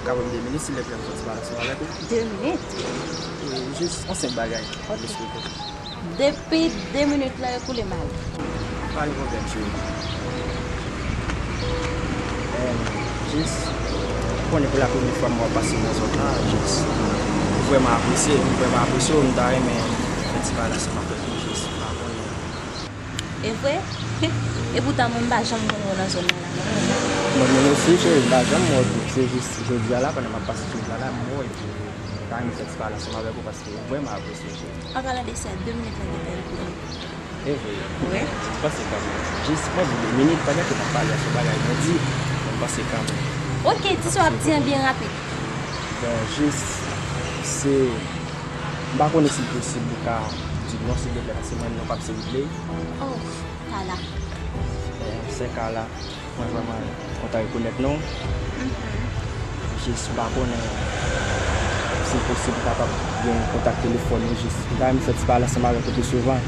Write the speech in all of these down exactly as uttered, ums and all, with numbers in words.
Ka ban m de minit, silvouplè, m fè ti pale ansanm avèk ou. De minit? Wi, jis yon senp bagay. Ok. Jis pou... Depi de minit la ekoule m ale. Pa gen pwoblèm, cheri. Em, jis, ou konnen pou la premye fwa m wè w pase nan zòn nan, jis, m vrèman apresye, m vrèman apresye w, m ta renmen fè ti pale ansanm avèk ou, jis, m pa konnen. E vre? Epoutan mwen m pa janm konn wè w nan zòn nan la non. Mwen menm osi, cheri, m pa janm wè w tou. Se jis jodi a la, pandan m ap pase sou wout la la, m wè w epi m ta renmen fè ti pale ansanm avèk ou paske m vrèman apresye w, cheri. An palan de sa, de minit la gentan ekoule. E vre? Wi. M panse kanmenm. Jis mwen di de minit, pandan ke n ap pale a, se yon bagay mwen di, men m panse kanmenm. Ok, di sa w ap di an byen rapid. Bon, jis, se, m pa konnen si l posib ou ka di m non, silvouplè, paske mwen menm non pa m se Widley. Oh, Kala. Eh, sè Kala, mwen vrèman kontan rekonèt non. Mhm. Jis m pa konnen si l posib ou kapab gen kontak telefòn ou, jis m ta renmen fè ti pale ansanm avèk ou pi souvan.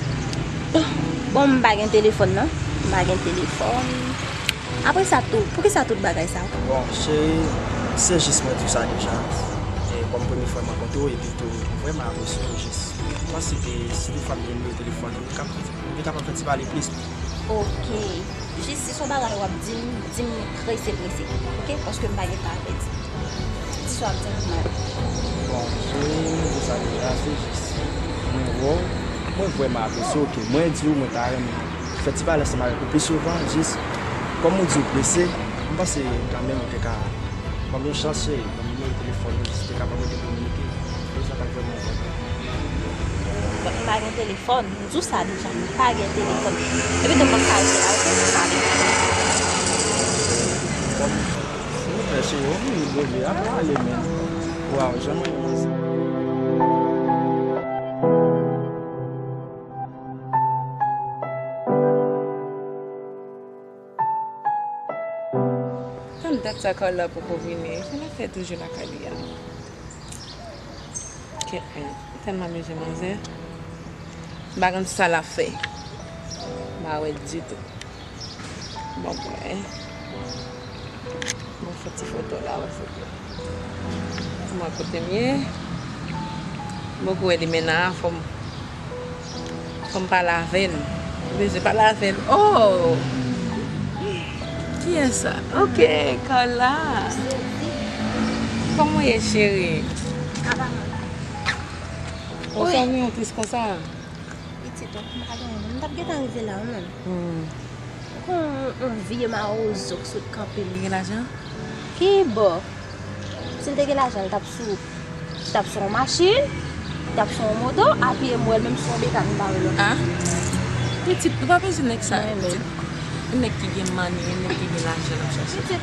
Bon, m pa gen telefòn non. M pa gen telefòn. Apre sa tou, poukisa tout bagay sa? Bon, cheri, se jis mwen di w sa deja. E kòm premye fwa m rankontre w, epi tou, m vrèman apresye w, jis m panse ke si defwa m gen nimewo telefòn ou, nou kapab, nou kapab fè ti pale plis. Ok. Jis si se yon bagay w ap di m, di m prese prese. Ok? Paske m pa gen tan a pèdi. Di sa w ap di m pou m ale. Bon, cheri, m di w sa deja, se jis mwen wè w, mwen vrèman apresye w, ke mwen di w, mwen ta renmen fè ti pale ansanm avèk ou pi souvan, jis kòm ou di w prese, m panse kanmenm ou te ka ban m yon chans, cheri, ban m nimewo telefòn ou, jis te ka ban mwen de kominike. Pou sa t ap vrèman enpòtan. Bon, m pa gen telefòn, m di w sa deja, m pa gen telefòn. Epi tou m p ap ka rete la, ok? M ale. Silvouplè, cheri, ou vini bebe, apa ale, men. Waw, jan mwen renmen sa. Tann dat sa Carla poko vini. Sa l ap fè toujou lakay li a? Kèt men, tèlman bezwen manzè. M pa konn sa l ap fè. M pa wè ditou. Bon, mwen. Mwen fè ti foto la, wè foto. Mwen kote m ye. Mwen kou wè li men nan fò m, fò m pale avè l. Mwen bezwen pale avè l. Oh! Kiyès sa? Ok, Carla. Kòman w ye, cheri? Ou fè m yon tris konsa? Pitit, m pa gen anyen non. M t ap gentan rive la, wi, menm. Hmm. Ou konn yon, yon vye mawozo k sot kanpe m. Li gen lajan? Ki bò? Si l te gen lajan, l t ap sou, li t ap sou yon machin, li t ap sou yon moto, apiye m wè l menm sou yon bekàn, m pa wè lòt. Ah? Pitit, ou pa bezwen nèg sa, pitit. Yon nèg ki gen mani, yon nèg ki gen lajan l ap chache. Pitit,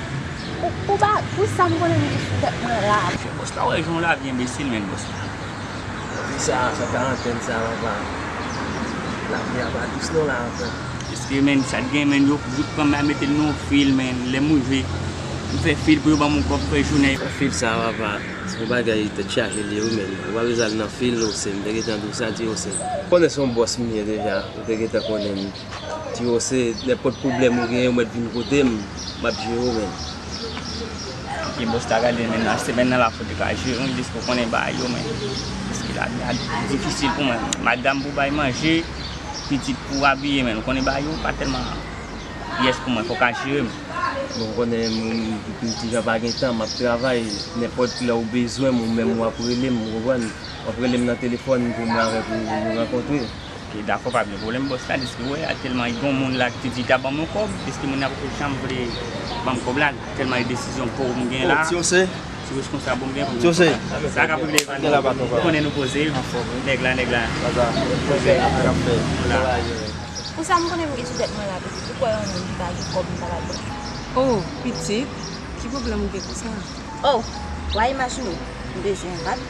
ou, ou pa, pou sa m konnen m gen sou tèt mwen la. Bòs la, wè jan w la vye enbesil, men bòs la. Wi, sa, sa karantèn sa, papa. Lavi a pa dous non la ankò. Èske, men, sa t gen, men, yo, yo pran m, mete l nan yon fil, men, lè m rive, m fè fil pou yo ban m yon kòb, fè jounen. Fè fil sa, papa, se yon bagay tèt chaje li ye, wi, men. Ou pa bezwen al nan fil, non, se, m te gentan di w sa, di yo, se. Konnen se yon bòs m ye deja, ou te gentan konnen m. Ti Wose, nenpòt pwoblèm ou genyen, ou mèt vin kote m, m ap jere w, men. Ki bòs ta gade, men nan semèn nan la, fò te ka jere m, piske w konnen bagay yo, men. Piske lavi a difisil pou mwen. Madanm pou bay manje, pitit pou abiye, men. Ou konnen bagay yo pa tèlman yès pou mwen, fò w ka jere m. Bon, ou konnen, m, m, m ti jan pa gen tan, m ap travay, nenpòt lè ou bezwen m, ou menm w ap rele m, ou konprann? W ap rele m nan telefòn pou m avèk ou, nou rankontre. Ok, dakò, pa gen pwoblèm, bòs la, deske wè, a tèlman gen yon moun la ki te di l ta ban m yon kòb, deske moun nan poko janm vle ban m kòb la, tèlman gen desizyon po m gen la. Oh, Ti Wose? Ti Wose konsa, bon, m gen pou m gen kòb la. Sa k ap regle, Evan, ou konnen nou poze, nèg la, nèg la. Poze. Pou sa m konnen m gen sou tèt mwen la, pitit, ou kwè yon moun ki pa gen kòb, m ta ba l kòb? Oh, pitit, ki pwoblèm ou gen konsa? Oh, w a imajine, m bezwen vat.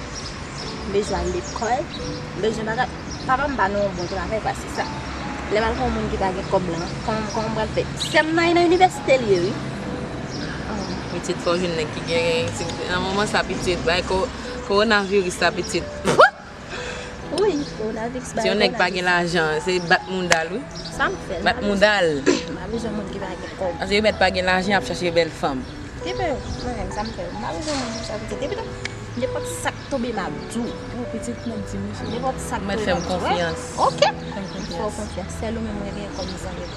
M bezwen al lekòl, m bezwen bagay. Papa m pa nan yon bon travay pase sa. Lè m al kon moun ki pa gen kòb la, kòman, kòman m pral fè? Sè m nan, nan inivèsite l ye, wi. Pitit, fò w jwenn nèg ki gen, nan moman sa, pitit, bay ko-, kowonaviris la, pitit. Wi, kowonaviris, bay kowonaviris. Si yon nèg pa gen lajan, se bat mouda l, wi. Sa m fè? Bat mouda l. M pa bezwen moun ki pa gen kòb. Paske yo mèt pa gen lajan, y ap chache bèl fanm. Depi mwen menm, sa m fè, m pa bezwen moun konsa, pitit. Depi tou, nenpòt sa k tonbe m ap di w. Yo, pitit, mèt di m wi, cheri. Nenpòt sa k tonbe m ap di w. Mèt fè m konfyans. Ok. Fè m konfyans. M fè w konfyans. Sèl ou menm mwen genyen kòm zanmi.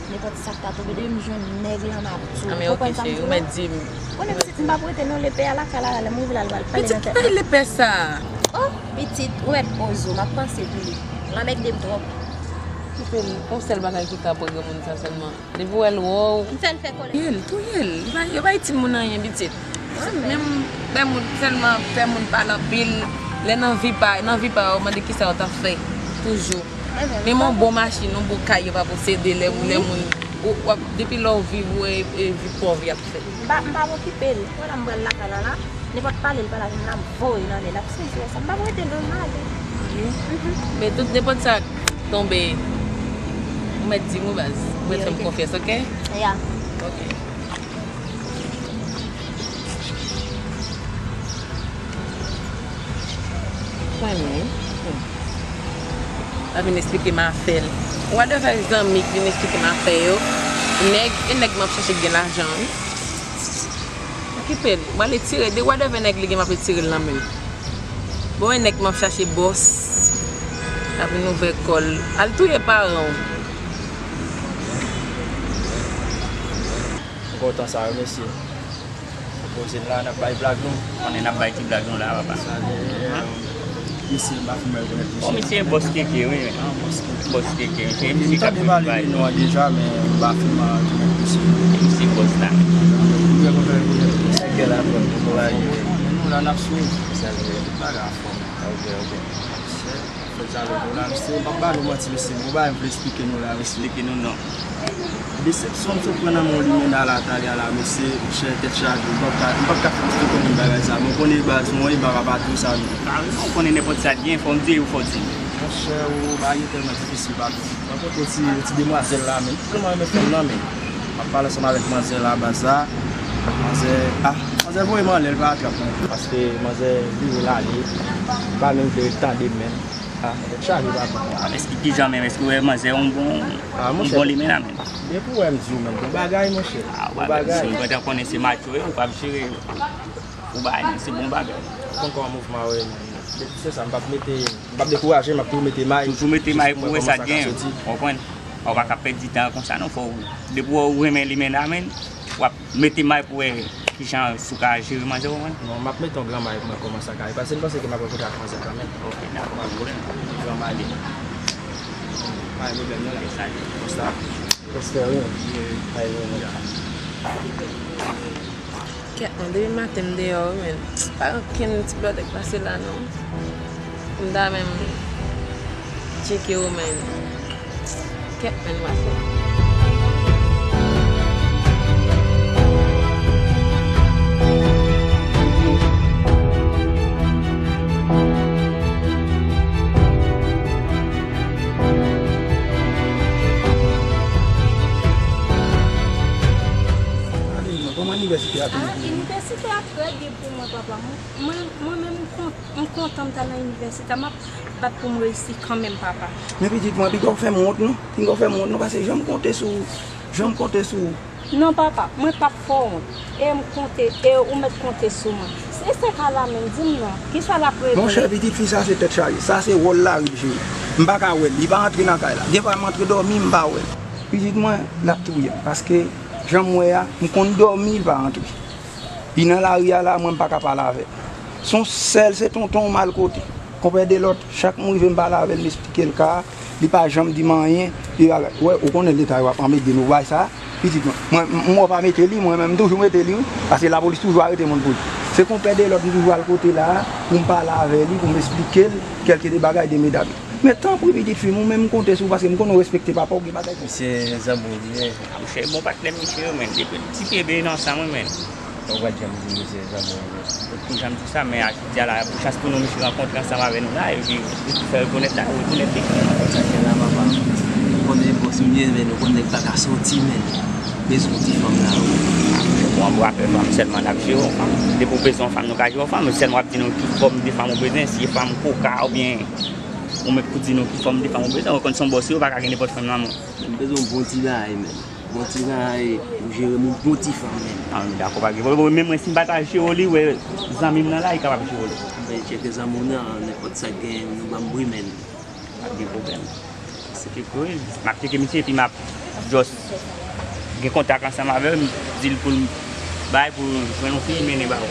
Nenpòt sa k ta tonbe, depi m jwenn nèg lan, m ap di w. Anben, ok, cheri, ou mèt di m. Konnen pitit, m p ap rete non, lepè a lakay la, lè m rive la, l pral pale nan tèt mwen. Pitit, bay lepè sa. Oh, pitit, ou mèt poze w, m ap panse pou li. L anmède m twòp. Yon sèl bagay ki ka pran granmoun sa sèlman. Depi w wè l wè w. M fè l fè kòlè. Touye l, touye l. Li pa, yo pa itil moun anyen, pitit. Menm fè moun, sèlman fè moun pale anpil. Lè nan vi pa, nan vi pa yo, mande kisa yo t ap fè. Toujou. Menm yon bon machin, yon bon kay yo pa posede lè, lè moun. Ou, w ap, depi lè w viv, ou e, e vi pòv y ap fè. M pa, m pa okipe l. Wè la, m pral lakay la la. Nenpòt pale l pale avè m la, m voye l anlè. L ap sezi wè sa. M p ap rete non, m ale. Men tout nenpòt sa k tonbe, ou mèt di m wi baz. Ou mèt fè m konfyans, ok? Ya. Ok. Mwen menm. Hmm. Pa vin eksplike m afè l. Whatever zanmi k vin eksplike m afè yo. Nèg, e nèg m ap chache k gen lajan wi. Okipe l. M ale tire de whatever nèg li gen, m ap retire l nan men l. Bon, e nèg m ap chache bòs. L ap vin ouvè kò l. Al touye paran w. M kontan sa wi, mesye. Poze n la, n ap bay blag nou. Konnen n ap bay ti blag nou la, papa. Sa vle, euh, mesye, m pa fin wè rekonèt misye. Bon, misye bòs keke, wi. Ah, bòs keke. Bòs keke, misye, misye k ap bay. M tande pale de non an deja, men m pa fin rekonèt misye. Misye bòs la. Ou wè kontan rekonèt misye. Sa gen la, bon, nou la, nou la, n ap swiv. Sa vle. Tout bagay anfòm. Ok, ok. Fè dyalòg nou la, mesye. M p ap ba nou manti, mesye. Bon bagay m vle eksplike nou la, mesye. Eksplike nou non. Desepsyon m sot pran nan men yon limena la, talè a la, mesye. Monchè, tèt chaje. M p ap ka, m p ap ka fè eksplike nou bagay sa. Mwen konnen baz mwen, e baba pa tou sa, non. Ka rezon, ou konnen nenpòt sa t gen, fò m di ou fò di. Monchè, ou bagay yo tèlman difisil, pa tou. Mwen kontan ti, ti demwazèl la, men. Tèlman renmen fè m nan, men. M ap pale ansanm avèk manzè la, baz la. Manzè, ah, manzè voye m anlè, l pa atrap mwen. Paske manzè vire l ale. M pa menm vle tande m menm. Ah, tèt chaje, papa. Ah, èske kijan menm? Èske w wè manzè yon bon, yon bon limena menm? Depi w wè m di w menm, bon bagay, monchè. Ah, bon bagay. Si m gentan konnen se macho yo, ou p ap jere yo. Ou bay, men se bon bagay. Ou konn kòman mouvman yo ye, men. Depi se sa, m p ap mete, m p ap dekouraje, m ap toujou mete may. Toujou mete may pou wè sa k gen. Ou konprann? Ou pa ka pèdi tan konsa, non. Fò w, depi w renmen limena, men, w ap mete may pou wè kijan si w ka jere manzè, ou konprann? Non, m ap mete yon gran may pou mwen kòman sa ka ye. Paske m panse ke m ap rankontre ak manzè kanmenm. Ok, dakò, pa gen pwoblèm. Gran may. Pa gen pwoblèm, non, la. Sa ye. Konsa. Respè, wi. Pa gen pwoblèm. Kèt mwen, depi maten m deyò wi, men pa gen okenn ti blòdè k pase la non. M ta menm tcheke w, men kèt mwen, m pase. Adeline, kòman inivèsite a te ye pou ou? Ah, inivèsite a trè byen pou mwen, papa. Mwen, mwen menm, m kon-, m kontan m t al nan inivèsite a, m ap bat pou m reyisi kanmenm, papa. Men pitit mwen, piga w fè m wont, non. Piga w fè m wont, non, paske jan m konte sou ou, jan m konte sou ou. Non, papa, mwen p ap fè w wont. E m konte, e ou mèt konte sou mwen. E se ka la menm, di m non, kisa l ap regle? Monchè, pitit fi sa se tèt chaje. Sa se wòl lari l jwe. M pa ka wè l. Li pa antre nan kay la. Defwa m antre dòmi, m pa wè l. Pitit mwen, l ap touye m. Paske, jan m wè a, m konn dòmi, l pa antre. Li nan lari a la, mwen m pa ka pale avè l. Se yon sèl, se tonton m al kote. Konpè Delòt, chak m rive m pale avè l, m esplike l ka a, li pa janm di m anyen, li bagay. Wè, ou konnen leta yo ap anmède nou, bay sa, pitit mwen. Mwen, m, m wè w pa mete li, mwen menm m toujou mete li, wi. Paske lapolis toujou arete moun pou li. Se konpè Delòt m toujou al kote la a, pou m pale avè li, pou m esplike l kèlke de bagay de medam yo. Men tanpri, pitit fi m, ou menm m konte sou ou, paske m konnen w respekte papa w, gen bagay. Misye zanmi w li ye. A, monchè, bon patnè m, misye yo, men. Depi ti bebe nan san mwen, men. Ou pa janm di misye zanmi w ye. Ou janm di sa, men a jodi a la, pou chans pou nou, misye rankontre ansanm avè nou la, epi li fè rekonèt la, ou rekonèt li. Sa gen la, papa. Konnen bòs m ye, men nou konnen nèg pa ka soti, men. Bezwen yon ti fanm la, wi. Bon, m rapè fanm sèlman n ap jere yon fanm. Depi w bezwen yon fanm, nou ka jere yon fanm. Sèlman w ap di nou ki fòm de fanm ou bezwen, si e fanm koka oubyen ou mèt pou di nou ki fòm de fanm ou bezwen. Ou konn se yon bòs ou pa ka gen nenpòt fanm nan men w. M bezwen yon bon ti bagay, men. Bon ti bagay, ou jere m yon bon ti fanm menm. Ah, dakò, pa gen pwoblèm. Menm mwen, si m pa ta jere w li, wè, zanmi m nan la, li kapab jere w li. Mwen tcheke zanmi w nan, nenpòt sa k genyen, nou ban m bri menm. Pa gen pwoblèm. Se ke kouz. M ap tcheke misye, epi m ap just gen kontak ansanm avè l, m di l pou l bay, pou l jwenn yon fi, mennen ba ou.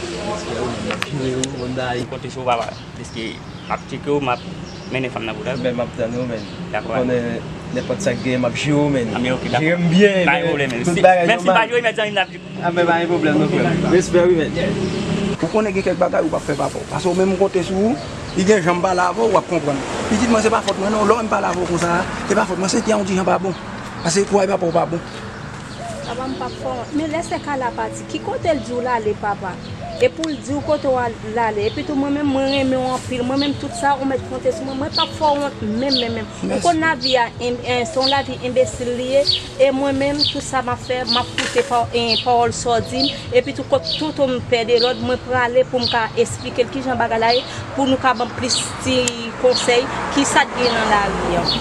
Mwen konte sou ou, papa. Deske m ap tcheke w, m ap mennen fanm nan pou ou. Men m ap tann ou, men. Dakò. Ou konnen nenpòt sa k genyen, m ap jere w, men. Ah, men ok, dakò. Jere m byen, men. Pa gen pwoblèm, men. Tout bagay nòmal. Menm si m pa jere, men zanmi m ap jere. Ah, men pa gen pwoblèm non, frè m. Respè, wi, men. Ou konnen gen kèk bagay ou p ap fè papa w. Paske ou menm m konte sou ou, li gen jan m pale avè w, w ap konprann. Pitit mwen, se pa fòt mwen non, lè w wè m pale avè w konsa a, se pa fòt mwen, se ke yon ti jan pa bon. Paske kouray papa w pa bon. Papa m p ap fè w wont. Men lè sè Kala pati, ki kote l di w l ale, papa? E pou l di w kote w al-, l ale. Epi tou, mwen menm, mwen renmen w anpil. Mwen menm, tout sa, ou mèt konte sou mwen. Mwen p ap fè w wont menm, menm, menm. Ou konn lavi a, en-, en-, se yon lavi enbesil li ye. E mwen menm, tout sa m ap fè, m ap koute pa-, en, pawòl sa w di m. Epi tou, kot tout m pè de lòd, mwen prale pou m ka esplike l kijan bagay la ye, pou nou ka ban m plis ti konsèy, ki sa k gen nan lari an.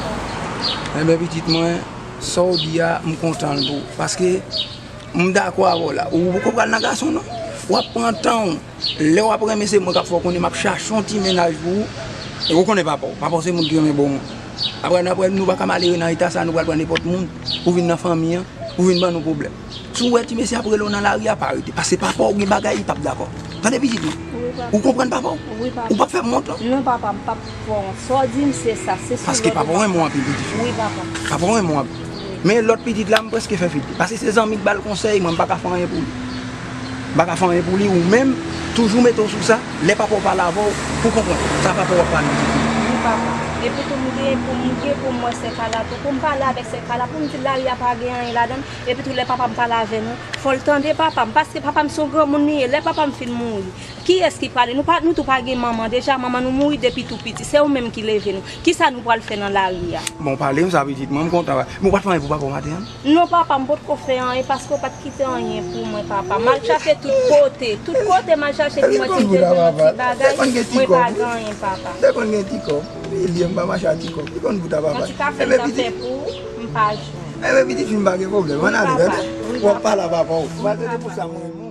Enben, pitit mwen, sa w di a, m kontan l pou ou. Paske, m dakò avè w la. Ou poko pral nan gason, non. W ap pran tan w. Lè w ap renmen, se mwen k ap fè w konnen m ap chache yon ti mennaj pou ou. E ou konnen papa w. Papa w se moun ki renmen bon moun. Apre, apre, nou pa ka malere nan eta sa, nou pral pran nenpòt moun pou vin nan fanmi an, pou vin ban nou pwoblèm. Si w wè ti mesye ap rele w nan lari a, pa rete. Paske papa w gen bagay, li p ap dakò. Tande pitit mwen. Wi, papa. Ou konprann papa w? Wi, papa. Ou p ap fè m wont, non? Non, papa, m p ap fè w wont. Sa w di m, se sa. Se sou lòd. Paske papa w renmen w anpil, pitit fi. Wi, papa. Papa w renmen w anpil. Men lòt pitit la, m prèske fè figi. Paske se zanmi k ba l konsèy, mwen m pa ka fè anyen pou li. M pa ka fè anyen pou li, ou menm, toujou mete w sou sa, lè papa w pale avè w, pou konprann sa papa w ap pale pitit li. Wi, papa. Epi tou, m gen pou, m gen pou m wè sè Kala tou, pou m pale avèk sè Kala, pou m di l lari a pa gen anyen ladan l. Epi tou, lè papa m pale avè nou, fò l tande papa m, paske papa m se yon granmoun li ye. Lè papa m fin mouri, kiyès ki prale? Nou pa, nou tou pa gen manman deja, manman nou mouri depi tou piti. Se ou menm ki leve nou. Kisa nou pral fè nan lari a? Bon, pale m sa, pitit mwen, m kontan, wi. Men ou pa t fè anyen pou papa w maten an? Non, papa, m potko fè anyen, paske w pa t kite anyen pou mwen, papa. M al chache tout kote. Tout kote, m al chache pou mwen ti te jwenn yon ti bagay, mwen pa gen anyen, papa. Te konn gen ti kòb. Li di m pa mache a ti kòb. Li konn bout a papa. Yon ti kafe m ta fè pou ou, m pa jwenn. Enben, pitit fi m, pa gen pwoblèm. Ann ale, tande? W ap pale a papa w. Ou pa tande pou sa, mwen.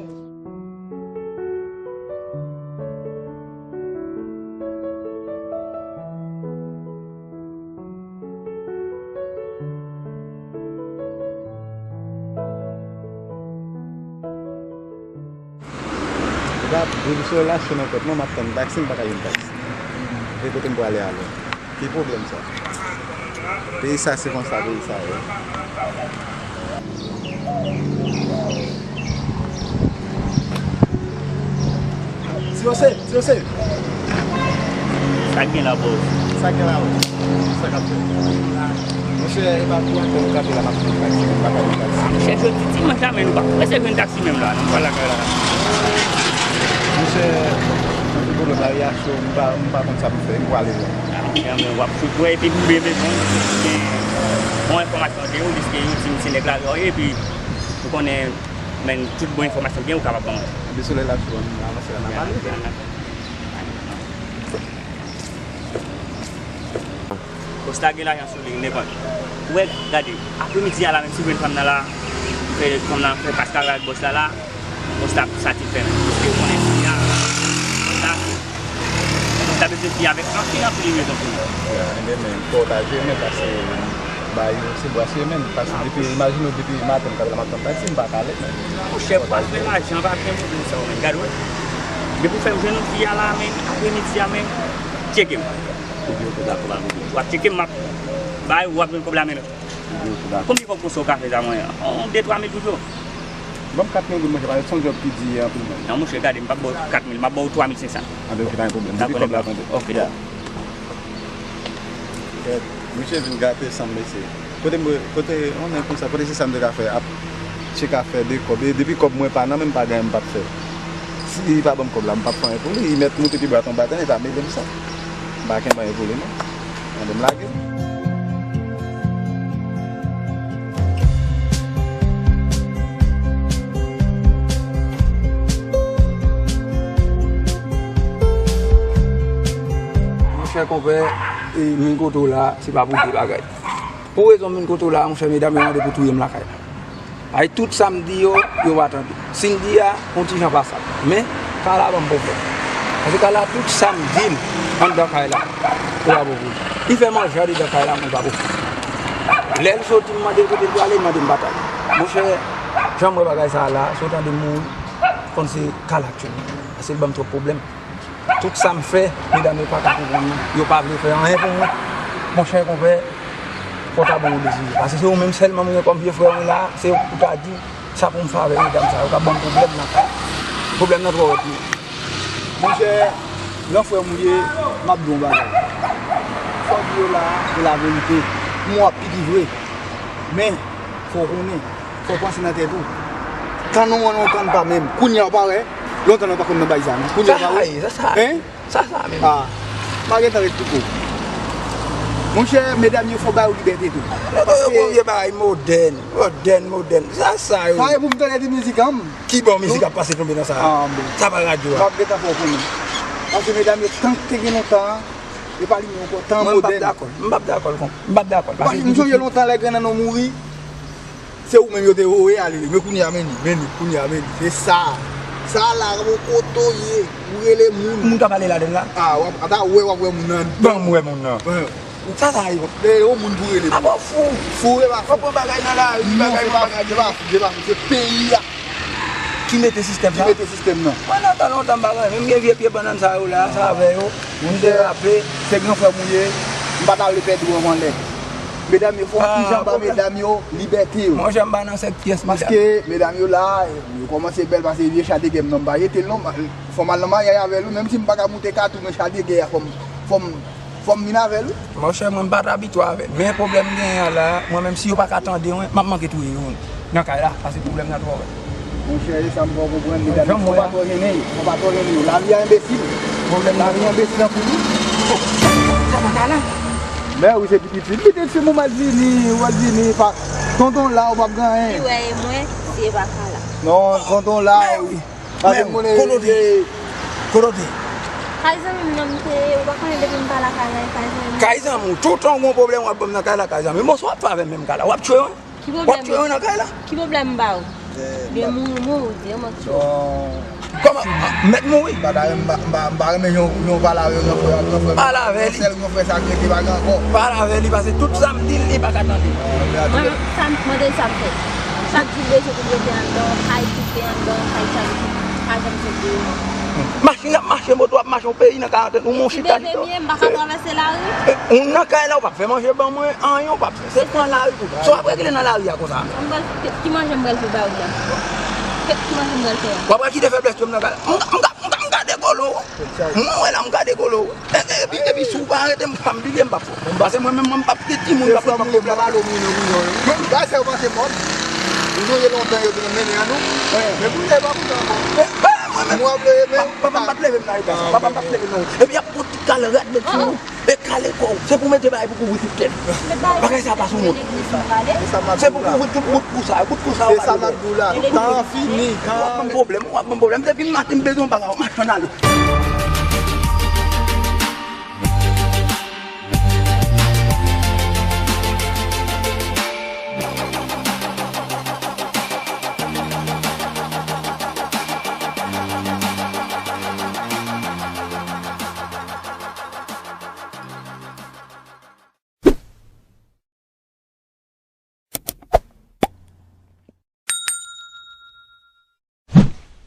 Epa, depi sou relasyon nan tèt mwen, m ap tann taksi, m pa ka jwenn taksi. E kote m prale alò? Ki pwoblèm sa? Peyi sa se konsa peyi sa ye. Sirose, Sirose. Sa k gen la, bro? Sa k gen la, bro? Sa k ap fèt? Monchè, e pa pou anpil m kanpe la, m ap tann taksi, m pa ka jwenn taksi. Monchè, jodi dimanch la, men nou pa prese jwenn taksi menm la, non, pa lakay la. Monchè, anpil pwoblèm, lari a cho, m pa, m pa konn sa pou m fè, m prale la. Ah, monchè, men w ap fout wè, epi m bezwen gen yon enfòmasyon de ou, piske yo di m se nèg lari a w ye, epi ou konnen, men tout bon enfòmasyon gen, ou kapab ban mwen. Depi solèy la cho, ann avanse la, n a pale. Bòs la gen lajan sou li, nenpòt. Ou wè, gade, apremidi a la, menm si w jwenn fanm nan la, fè fanm nan fè paskara ak bòs la la, bòs la ap satisfè menm. Piske ou konnen fi a, bòs la, bòs la bezwen fi avèk anpil, anpil rezon pou li. Ya, enben, men, fò w ta jere, men, pase bay yo, se bwase yo, men, pase depi, imajine w depi maten, m kanpe la, m ap tann taksi, m pa ka lèt, men. Monchè, pou al fè lajan, pa gen pwoblèm sa yo, men. Gade, wè. Depi w fè m jwenn yon fi a la, men, apremidi a, men, tcheke m. Ou di yo tou dakò, pa gen pwoblèm. W ap tcheke m, m ap bay ou, w ap jwenn kòb la, men. Ou di yo tou dakò. Konbyen kòb konsa w ka fè sa mwen? On de twa mil goud yo. Ban m kat mil goud, monchè, paske se yon djòb ki di anpil, mwen. Non, monchè, gade, m p ap ba w kat mil, m ap ba w twa mil senk san. Anben, ok, pa gen pwoblèm. Depi kòb la, tande. Ok, dakò. Kèt, misye vin gate san m, mesye. Kote m, kote, on nèg konsa, kote se sa m te ka fè, ap tcheke afè de kòb. E depi kòb mwen pa nan men m, pa gen anyen m p ap fè. Si li pa ban m kòb la, m p ap fè anyen pou li. Li mèt moute pi ba, tonbe atè, li pa mele m sa. M pa kenbe anyen pou li, non. Mande m lage. Monchè konpè, e, m vin kote w la, se pa pou de bagay. Pou rezon m vin kote w la, monchè, medam yo mande pou touye m lakay la. Ay, tout sa m di yo, yo pa tande. Si m di a, yon ti jan pasab. Men, Kala ban m pwoblèm. Paske Kala, tout sa m di l anndan kay la, yo pa pwopoze. Li fè manje anndan kay la, mwen pa pwopoze. Lè l soti, m mande l kote l prale, li mande m pa t ale. Monchè, jan m wè bagay sa a la, si w tande m mouri, konn se Kala k tiye m. Paske l ban m twòp pwoblèm. Tout sa m fè, medam yo pa ka konprann mwen. Yo pa vle fè anyen pou mwen. Monchè, konpè, fò w ta ban m yon desizyon. Paske se ou menm sèlman m gen kòm vye frè mwen la, se ou pou ta di sa pou m fè avèk medam sa yo k ap ban m pwoblèm nan kay. Pwoblèm nan twò rèd pou mwen. Monchè, gran frè m ou ye, m ap di w yon bagay. Sa w di yo la a, se laverite. Pou mwen, w ap piki vre. Men, fò w konnen, fò w panse nan tèt ou. Tann ou an lontan pa menm. Kounye a w pa wè, lontan nan w pa konn nan bay zam. Kounye a w pa wè. Sa sa ye, sa sa ye. Hein? Sa sa menm. Ah, m pa gentan ret poko. Monchè, medam yo fò ba yo libète tou. Yo, yo, yo, bon vye bagay modèn, modèn, modèn. Sa sa yo. Sa e pou m tande ti mizik an m. Ki bò mizik ap pase tonbe nan sa a? Ah, bon. Sa pa radyo a. M ap gentan fè w konnen. Paske medam yo, tan k te gen lontan an, yo pa li menm ankò, tan modèn. Mwen, m p ap dakò l, m p ap dakò l kon, m p ap dakò l. Paske m sonje lontan lè grannann ou mouri, se ou menm yo te voye ale li. Men kounye a, men li, men li, kounye a, men li. Se sa. Sa la, bon, kote w ye, ou rele moun. Moun k ap pale ladan l la? Ah, w ap, ata wè, w ap wè moun nan. Ban m wè moun nan. Sa sa ye? Lè yon moun pou rele. Apa w fou? Fou e pa fou. Ou pran bagay nan lari, bagay nan bagay. Se pa fou, se pa fou, se peyi a ki mete sistèm sa. Ki mete sistèm nan. Mwen nan tan lontan m pa renmen, m gen vye pye bannann sa yo la, sa avè yo, m derape. Se gran frè m ou ye, m pa ta vle pèdi w anvan lè. Medam yo, fò m kijan ba medam yo libète yo. Monchè, m pa nan sèk pyès medam. Paske medam yo la, yo kòmanse bèl, paske vye cha de gè m nan m pa jete l non. Fò m al nan maryaj avè l wi, menm si m pa ka moute katou, men cha de gè a fò m, fò m, fò m vin avè l wi. Monchè, mwen m pa t abitye avè l. Men pwoblèm m genyen an la, mwen menm si yo pa ka tande mwen, m ap manke touye yo nan kay la, paske pwoblèm nan twò rèd. Monchè, e sa m fè w konprann, medam, fò pa twò jennen yo, fò pa twò jennen yo. Lavi a enbesil. Pwoblèm nan. Lavi enbesil anpil wi. Oh, sa pa ka la. Men wi, se pitit fi. Pitit fi m ou mal vini, ou mal vini, pa, tonton la, ou p ap gen anyen. Li wè e mwen, si e pa ka la. Non, tonton la, wi. Men, kote w te? Kote w te? Kay zanmi m nan m te ye, ou pa konnen depi m pa lakay la, e kay zanmi m. Kay zanmi w, toutan w gon pwoblèm w ap ban m nan kay la, kay zanmi m. Bon, sa w ap fè avè m menm kay la? W ap tchwe mwen? Ki pwoblèm? W ap tchwe mwen nan kay la? Ki pwoblèm m ba ou? Gen mouri, mouri, e mwen k tchwe w. Kòman? Mèt mouri? M pa ta renmen, m pa, m pa, m pa renmen jan w, jan w pale avè gran frè a, gran frè. Pale avè li. Sèl gran frè sa k rete, pa gen ankò. Pale avè li, paske tout sa m di l, li pa ka tande. Mwen, sa m mande l sa m fè. Chak jou bezwen pou l rete anndan, kay kite anndan, kay chaje kite, pa janm sot deyò. Mache n ap mache, moto ap mache, yon peyi nan karantèn, ou monchè chita chita. Ti bebe m ye, m pa ka travèse lari. Ou nan kay la, ou p ap fè manje ban mwen, anyen ou p ap fè. Se pran lari pou sa w ap regle nan lari a konsa menm. Mwen pral, ki manje m pral fè ba ou la? Ki manje m pral fè a? W ap pral kite feblès tou nan kay la. M ka, m ka, m ka, m ka degolo. Mwen wè la m ka degolo. E, e, epi, epi si w pa arete m, pa m bliye m p ap fè w. Paske mwen menm, mwen m p ap kite timoun k ap fè m pwoblèm. Mwen m pa sa yo pase mòd. Ou sonje lontan yo te nan mennen an nou. Men kounye a e pa konsa ankò. Mwen menm, papa m p ap leve m nan eta sa. Papa m p ap leve m nan. Epi y ap pran ti kal rad met sou ou. E kale kò w. Se pou mete bagay pou kouvri tout tèt. Bagay sa pa sou moun. Se pou kouvri tout bout kou sa. Bout kou sa yo pa dwe. Tan fini, tan. W ap ban m pwoblèm, w ap ban m pwoblèm. Depi maten m bezwen yon bagay, w ap mache ann ale.